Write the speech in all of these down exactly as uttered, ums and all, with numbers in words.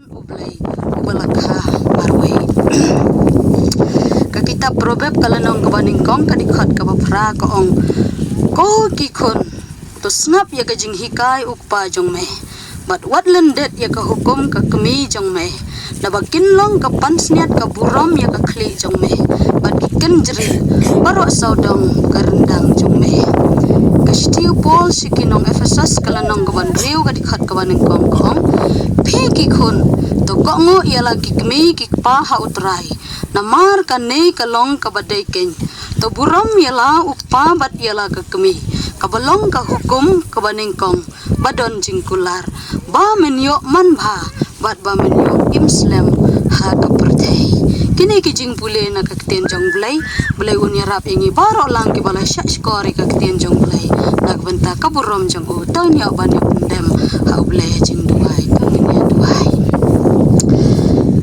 U Blei uba la kha marwei. Ka kitab Proverb ka lynnong kaba nyngkong ka dkhot kaba phra ka ong, ko ki khun, to sngap ïa ka jinghikai u kpa jong me, bad wat lyndet ïa ka hukum ka kmie jong me, naba kin long ka pansngiat ka burom ïa ka khlieh jong me, bad ki kynjri baroh sawdong ka ryndang jong me. Ka shithi u Paul sha ki nong Ephesus ka lynnong kaba hynriew ka dkhot kaba nyngkong ka ong, phi ki khun, to kohnguh ïa la ki kmie ki kpa ha U Trai, namar kane ka long kaba dei keiñ. To burom ïa la u kpa bad ïa la ka kmie, kaba long ka hukum kaba nyngkong ba don jingkular, ba men ïoh manbha bad ba men ïoh im slem ha ka pyrthei. Kine ki jingpule na ka ktien jong U Blei. U Blei un ïarap ïa ngi baroh lang kiba la shah shkor ïa ka ktien jong U Blei na ka bynta ka burom jong u. To ngin ïa ban ïa pyndem ha U Blei ha jingduwai. To ngin ïa duwai.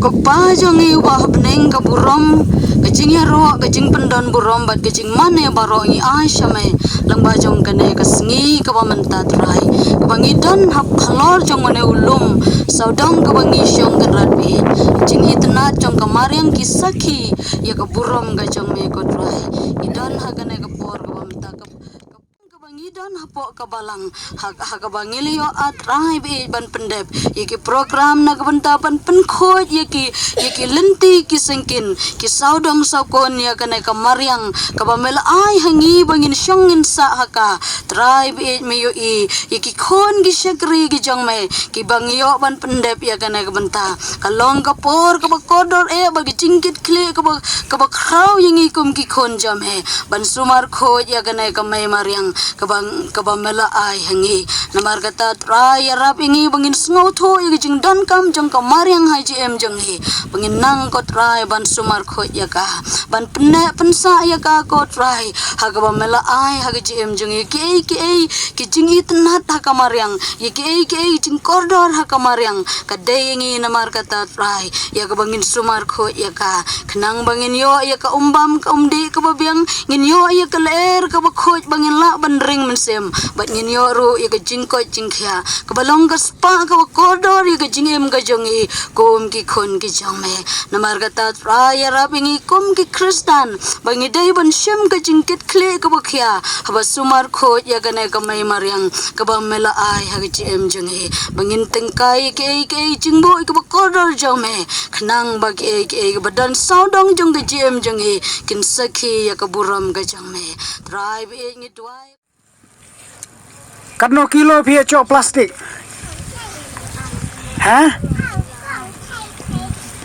Ko Kpa jong ngi uba ha bneng, ka burom, ka jingïaroh, ka jingpyndon burom bad ka jingmane baroh ngi ai sha me lyngba jong kane ka sngi kaba mynta, Trai, kaba ngi don ha halor jong une u lum sawdong kaba ngi shong kynrad bad jingïeit jong ka mariang ki sakhi ïa ka burom ka jong me, ko Trai. Ngi don ha kane ka por kaba mynta, ka kaba ngi don hapoh ka balang, ha, ha kaba ngi la ïoh, ah Trai, bad ban pyndep ïa ki program na ka bynta ban pynkhuid ïa ki, ïa ki lynti ki syngkien, ki sawdong sawkun ïa kane ka mariang kaba me la ai ha ngi ba ngin shong ngin sah ha ka. Trai, bad me ïohi ïa ki khun ki shakri ki jong me kiba ngi ïoh ban pyndep ïa kane ka bynta. Ka long ka por kaba kordor eh bad ka jingkitkhlieh kaba, kaba khraw ïa ngi kum ki khun jong me ban sumar khuid ïa kane ka mei mariang kaba, kaba me la ai ha ngi. Namar kata, Trai, ïarap ïa ngi ba ngin sngewthuh ïa ka jingdonkam jong ka mariang ha ka jingim jong ngi, ba ngin nang, ko Trai, ban sumar khuid ïa ka, ban pynneh pynsah ïa ka, ko Trai, ha kaba me la ai ha ka jingim jong ngi. Kiei kiei ki jingitynnad ha ka mariang, ïa kiei kiei ki jingkordor ha ka mariang, ka dei ïa ngi, namar kata, Trai, ïa kaba ngin sumar khuid ïa ka, khnang ba ngin ïoh ïa ka umbam ka umdih kaba biang, ngin ïoh ïa ka lyer kaba khuid ba ngin lah ban ring mynsiem, bad ngin ïoh ruh ïa ka jingkoit jingkhiah kaba long ka spah kaba kordor ïa ka jingim ka jong ngi kum ki khun ki jong me. Namar kata, Trai, ïarap ïa ngi kum ki Khristan ba ngi dei ban shim ka jingkitkhlieh kaba khia haba sumar khuid ïa kane ka mei mariang kaba me la ai ha ka jingim jong ngi, ba ngin tyngkai ïa kiei kiei ki jingbuh kaba kordor jong me, khnang ba kiei kiei kiba don sawdong jong ka jingim jong ngi kin sakhi ïa ka burom ka jong me. Trai, bad ngi duwai. Katno kilo phi ïa choh plastik? Ha?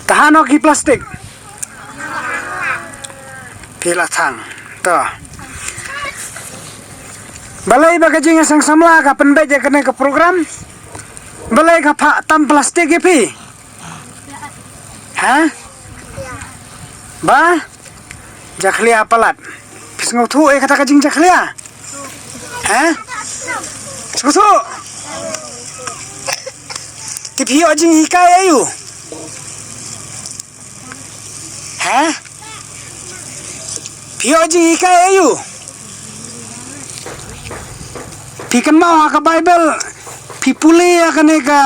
Tahano ki plastik? Phi la thang. To. Balei ba ka jingïaseng samla ka pynbeit ïa kane ka program? Balei ka phah tam plastik ïa phi? Ha? Ba? Jakhlia palat. Phi sngewthuh ïa kata ka jingjakhlia? Ha? Sngewthuh? Te phi ïoh jinghikai aïu? Ha? Phi ïoh jinghikai aïu? Phi kynmaw ha ka Baibl, phi pule ïa kane ka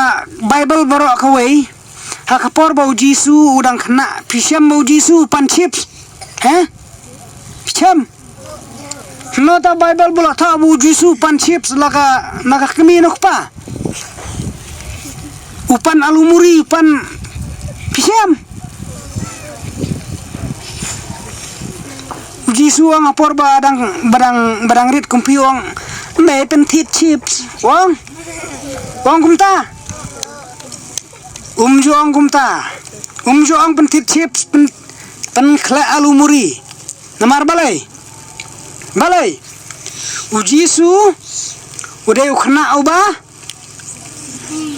Baibl baroh kawei. Ha ka por ba u Jisu u dang khynnah, phi shem ba u Jisu u pan chips? He? Phi shem? Nangta Baibl ba la thoh ba u Jisu u pan chips la ka, na ka kmie na u kpa? U pan alu muri, u pan, phi shem? U Jisu u ong ha por ba dang, ba dang, ba dang rit kum phi u ong, me pynthit chips. U ong? U ong kumta? Um ju ong kumta. Um ju ong pynthit chips, pyn, pynkhleh alu muri. Namar balei? Balei? U Jisu u dei u khynnah uba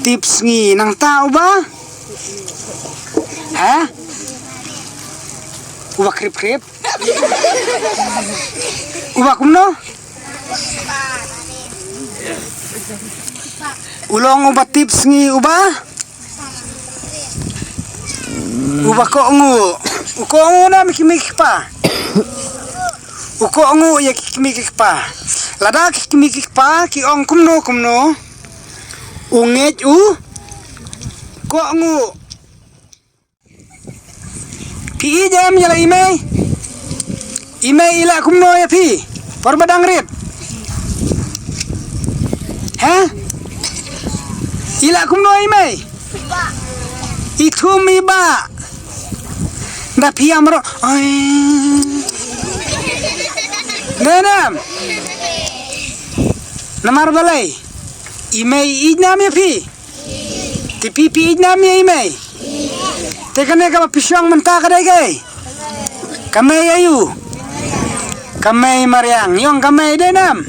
tip sngi, nangta uba, ha? Uba khrip khrip. Uba kumno? U long uba tip sngi, uba, uba kohnguh. U kohnguh na ki kmie ki kpa? U kohnguh ïa ki kmie ki kpa. Lada ki kmie ki kpa ki ong kumno kumno, u ngeit u kohnguh. I jem ïa la i mei. I mei i lah kumno ïa phi por ba dang rit? He? I lah kumno i mei? I thum i bah. Da phi ïam ro. Oi. Dei nam. Namar balei? I mei i nam ïa phi. Te phi phi ïeit nam ïa i mei? Te kane kaba phi shong mynta ka dei kaei? Ka mei aïu? Ka mei mariang. Ïong ka mei dei nam?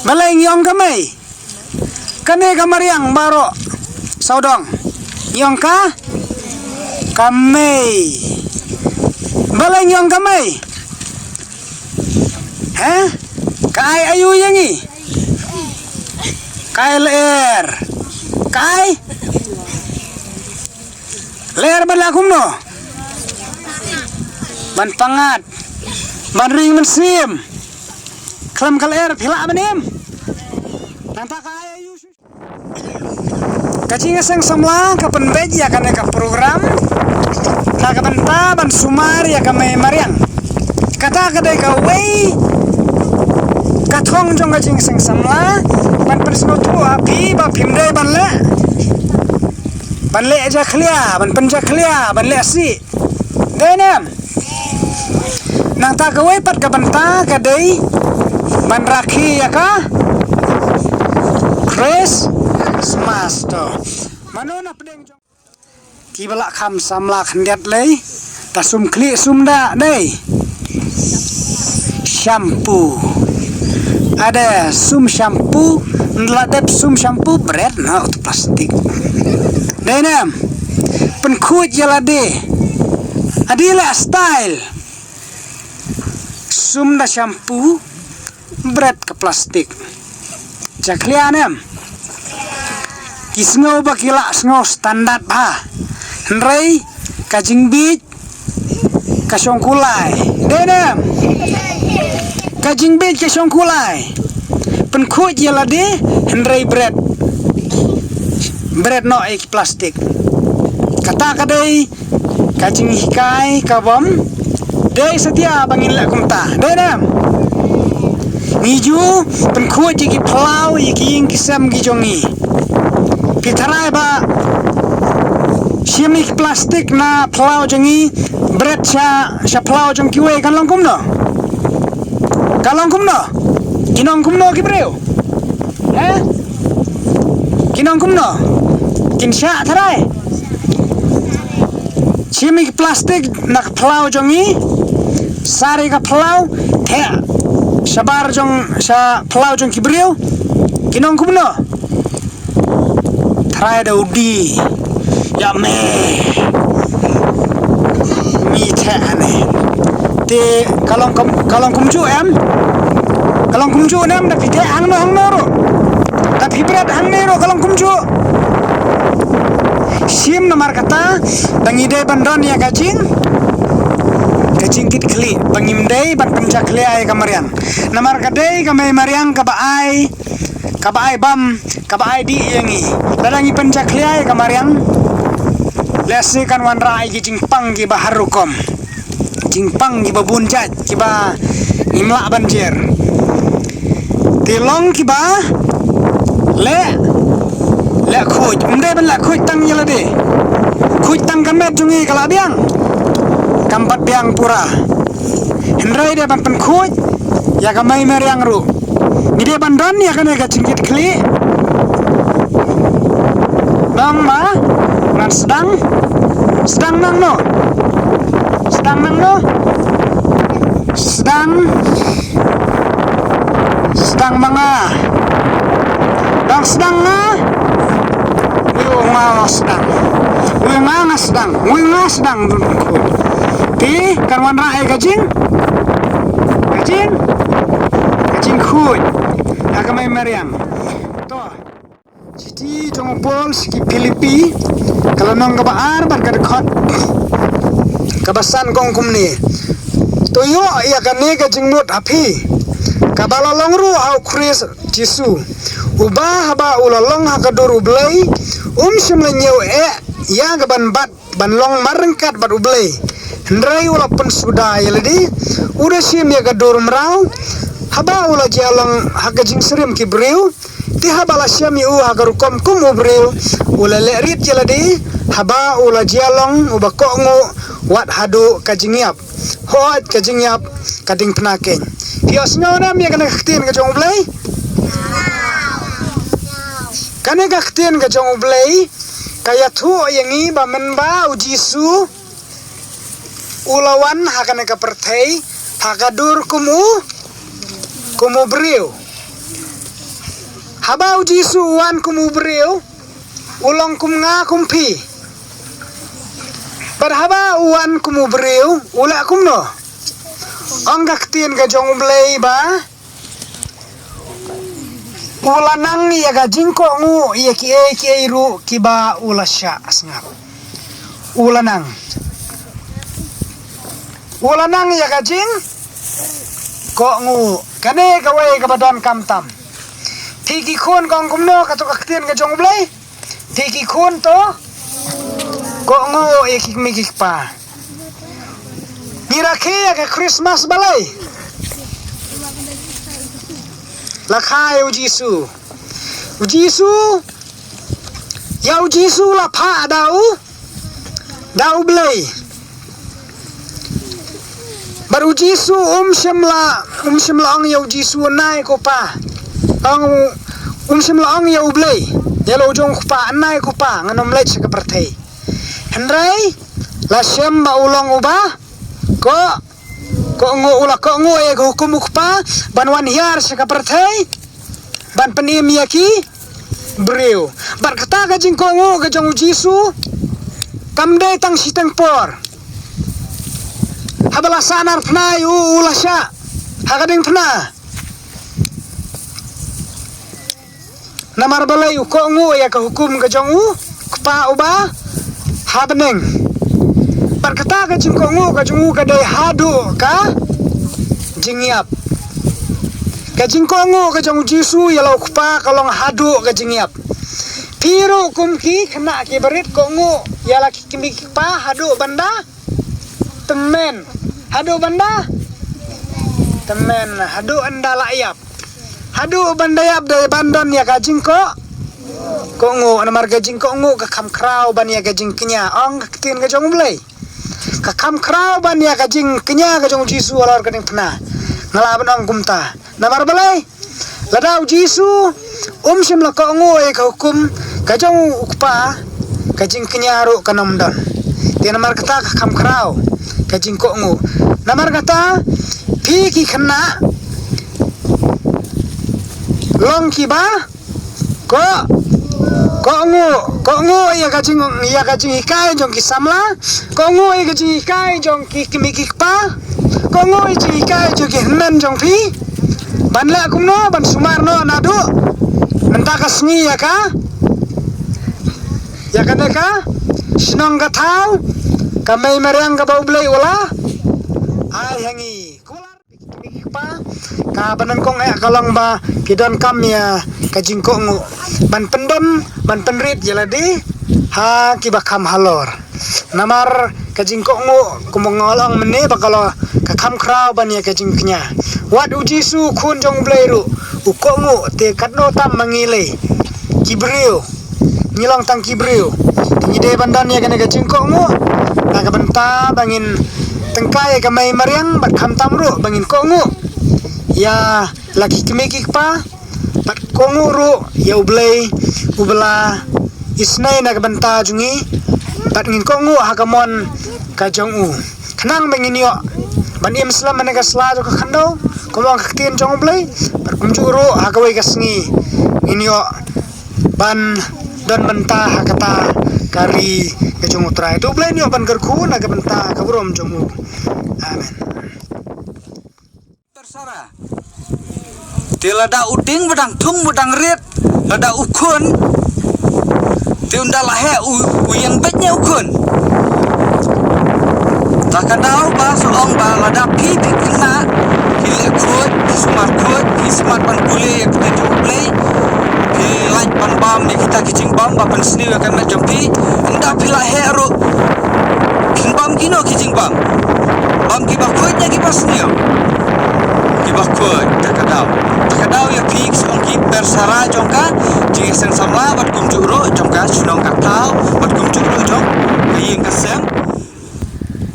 Balei ïong ka mei? Kane ka mariang baroh sawdong. Ïong ka? Ka mei. Balei ïong ka mei? He? Ka ai aïu ïa ngi? Ka ai lyer. Ka ai lyer ban lah kumno? Ban pyngngad. Ban ring mynsiem. Khlem ka lyer phi lah ban im. Nangta ka ai aïu? Ka Jingïaseng Samla ka pynbeit ïa kane ka program na ka bynta ban sumar ïa ka mei mariang. Kata ka dei kawei ka thong jong ka Jingïaseng Samla ban pynsngewthuh ha phi ba phim dei ban leh, ban leh jakhlia, ban pynjakhlia, ban leh sih. Dei nem? Nangta kawei pat ka bynta ka dei ban rakhe ïa ka Christmas to. Mano na pdeng jong kiba lah kham samla khyndiat lei. Ta sum khlieh sum da dei. Shampoo. Ade sum shampoo. Nda la dep sum shampoo bret na u plastik. Dei nem? Pynkhuid ïa lade. Adi la style. Sum da shampoo bret ka plastik. Jakhlia nem? Ki sngew ba ki lah sngew standard bha. Hynrei ka jingbiej ka shong kulai. Dei nem? Ka jingbiej ka shong kulai. Pynkhuid ïa lade hynrei bret. Bret noh ïa ki plastik. Kata ka dei ka jinghikai ka bym dei satia ba ngin leh kumta. Dei nem? Ngi ju pynkhuid ïa ki phyllaw ïa ki ïing ki sem ki jong ngi. Phi tharai ba shim ïa ki plastik na phyllaw jong ngi bret sha sha phyllaw jong kiwei kan long kumno? Kan long kumno? Kin ong kumno ki briew? He? Kin ong kumno? Kin shah tharai. Shim ïa ki plastik na ka phyllaw jong ngi. Sar ïa ka phyllaw theh shabar jong sha phyllaw jong ki briew. Kin ong kumno? Trai da u di ïa me. Mi theh ane. Te ka long kum ka long kumjuh em? Ka long kumjuh em da phi theh hangno hangno ruh. Da phi bret hangne ruh ka long kumjuh. Shim namar kata da ngi dei ban don ïa ka jing ka jingkitkhlieh ba ngim dei ban pynjakhlia ïa ka mariang. Namar ka dei ka mei mariang kaba ai kaba ai bam kaba ai dih ïa ngi. Lada ngi pynjakhlia ïa ka mariang lehse kan wanrah ïa ki jingpang kiba har rukom. Jingpang kiba bun jait kiba ngim lah ban jer. Te long kiba leh leh khuid. Ym dei ban leh khuid tang ïa lade. Khuid tang ka met jong ngi ka la biang. Kam pat biang pura. Hynrei dei ban pynkhuid ïa ka mei mariang ruh. Ngi dei ban don ïa kane ka jingkitkhlieh. Nang ma ngan sdang. Sdang nangno? Sdang nangno? Sdang. Sdang ma nga. Dang sdang nga. Wi u nga sdang. Wi nga nga sdang. Wi nga sdang. Te kan wanrah ïa ka jing ka jing ka jingkhuid ha ka mei mariang. To. Shithi jong u Paul sha ki Philippi ka lynnong kaba ar bad ka dkhot kaba san ka ong kumne. To ïoh ïa kane ka jingmut ha phi kaba la long ruh ha u Khrist Jisu, uba haba u la long ha ka dur u Blei um shym la ñiew eh ïa ka ban bat ban long marryngkat bad u Blei. Hynrei u la pynsuda ïa lade, u da shim ïa ka dur mraw, haba u la jia long ha ka jingsyriem ki briew, te haba la shem ïa u ha ka rukom kum u briew, u la leh rit ïa lade, haba u la jia long uba kohnguh wat haduh ka jingïap. Hooid, ka jingïap ka diengphna keiñ. Phi ïohsngew ne em ïa kane ka ktien ka jong U Blei? Kane ka ktien ka jong U Blei ka ïathuh ïa ngi ba mynba U Jisu u la wan ha kane ka pyrthei ha ka dur kum u, kum u briew. Haba U Jisu u wan kum u briew, u long kum nga kum phi. Bad haba u wan kum u briew, u lah kumno? Ong ka ktien ka jong U Blei ba u la nang ïa ka jingkohnguh ïa kiei kiei ruh kiba u la shah sngap. U la nang. U la nang ïa ka jingkohnguh. Kane kawei kaba donkam tam. Phi ki khun, ka ong kumno kato ka ktien ka jong U Blei? Phi ki khun to kohnguh ïa ki kmie ki kpa. Ngi rakhe ïa ka Christmas balei? La kha ïa U Jisu. U Jisu, ïa U Jisu la phah da U, da U Blei. Bad U Jisu um shym la, um shym la ong ïa U Jisu, nai ko Pa. Ong, um shym la ong ïa U Blei, ïa la u jong u Kpa, nai ko Pa, ngan ym leit sha ka pyrthei. Hynrei la shem ba u long uba koh, kohnguh, u la kohnguh ïa ka hukum u Kpa ban wan hiar sha ka pyrthei ban pynim ïa ki briew. Bad kata ka jingkohnguh ka jong U Jisu kam dei tang shiteng por. Haba la sahnarphna ïa u, u la shah ha ka diengphna. Namar balei? U kohnguh ïa ka hukum ka jong u Kpa uba ha bneng. Bad kata ka jingkohnguh ka jong u ka dei haduh ka jingïap. Ka jingkohnguh ka jong U Jisu ïa la u Kpa ka long haduh ka jingïap. Phi ruh kum ki khynnah ki barit kohnguh ïa la ki kmie ki kpa haduh ban da tymmen. Haduh ban da tymmen, haduh ynda la ïap. Haduh ban da ïap dei ban don ïa ka jingkoh, kohnguh, namar ka jingkohnguh ka kham khraw ban ïa ka jingkñia, ong ka ktien ka jong U Blei. Ka kham khraw ban ïa ka jingkñia ka jong U Jisu halor ka diengphna. Nga lah ban ong kumta. Namar balei? Lada U Jisu um shym la kohnguh ïa ka hukum ka jong u Kpa, ka jingkñia ruh kan ym don. Te namar kata ka kham khraw ka jingkohnguh. Namar kata phi ki khynnah long kiba koh, kohnguh, kohnguh ïa ka jing, ïa ka jinghikai jong ki samla, kohnguh ïa ka jinghikai jong ki kmie ki kpa, kohnguh ïa ka jinghikai jong ki hynmen jong phi. Ban leh kumno? Ban sumar noh naduh mynta ka sngi ïa ka, ïa kane ka shnong ka thaw, ka mei mariang kaba U Blei u la ai ha ngi. Kpa, kaba nyngkong eh ka long ba ki donkam ïa ka jingkohnguh ban pyndem, ban pynrit ïa lade ha kiba kham halor. Namar ka jingkohnguh kumba nga la ong mynne ba ka long ka kham khraw ban ïa ka jingkñia. Wat U Jisu, Khun jong U Blei ruh, u kohnguh, te katno tam ma ngi lei ki briew. Ngi long tang ki briew. Te ngi dei ban don ïa kane ka jingkohnguh na ka bynta ba ngin tyngkai ïa ka mei mariang, bad khamtam ruh ba ngin kohnguh ïa la ki kmie ki kpa, bad kohnguh ruh ïa U Blei uba la isynei na ka bynta jong ngi, bad ngin kohnguh ha ka mon ka jong u. Khnang ba ngin ïoh ban im slem ha kane ka sla jong ka khyndew, kumba ong ka ktien jong U Blei, bad kumjuh ruh ha kawei ka sngi ngin ïoh ban don bynta ha kata ka ri ka jong U Trai. To U Blei un ïoh ban kyrkhu na ka bynta ka burom jong u. Amen. Te lada u dieng ba dang thung ba dang rit, lada u khun, te ynda la heh u, u ïeng beit ne u khun. Ta ka daw ba sa ong ba lada phi, phi khynnah, phi leh khuid, phi sumar khuid, phi smat ban pule ïa ka ktien jong U Blei, phi lait ban bam ïa kita ki jingbam ba pynsniew ïa ka met jong phi, ynda phi la heh ruh, phin bam kino ki jingbam? Ong ki ba khuid ne ki ba sniew? Ki ba khuid, ta ka daw. Ta ka daw ïa phi ki song ki per sara jong ka jingïaseng samla bad kumjuh ruh jong ka shnong ka thaw bad kumjuh ruh jong ka ïing ka sem.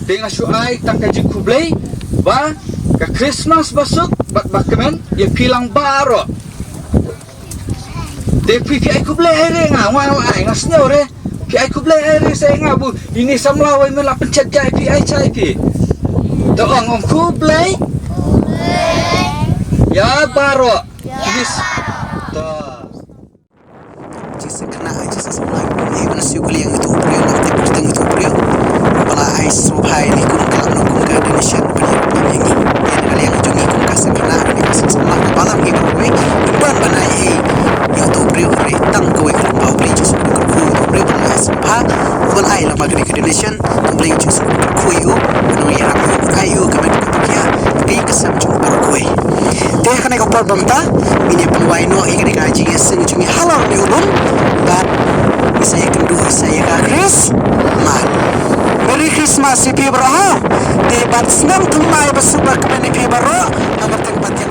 Te nga shu ai tang ka jingkhublei ba ka Christmas ba suk bad ba kmen ïa phi lang baroh. Te phi phi ai khublei ai re nga, nga ai nga sniew re. Phi ai khublei ai re sa nga bu ini samla wai me la pencet jai phi ai chai phi. To ong ong khublei. Ya baroh. Yes. To. Jingïaseng khynnah, jingïaseng samla, eh, ban siew ka liang ïa uto u briew, na ka kyrteng ïa uto u briew. Ba la ai sngewbha ïa ngi kum ka, kum ka donation, ba ïa ngi, ïa ka liang jong ngi kum ka seng khynnah, ïa ka seng samla, ba la ngi kyrkhu, ban ban ai, eh, ïa uto u briew, hynrei tang kawei ka lyngba U Blei Jisu ka kyrkhu ïa uto u briew, ba la ai sngewbha, ba la ai lyngba kane ka donation. Khublei Jisu kyrkhu ïa u, ba ngi ïarap ïa u, ai ïa u ka met ka dukia, ka ïing ka sem jong u baroh kawei. Te ha kane ka por ba mynta ngin ïa pynwai noh ïa kane ka jingïaseng jong ngi halor ne u lum, bad ngi sa ïakynduh sa ïa ka Christmas. Merry Christmas ïa phi baroh ha. Te bad snem thymmai ba suk ba kmen ïa phi baroh. Ha ka kyrteng bad ïa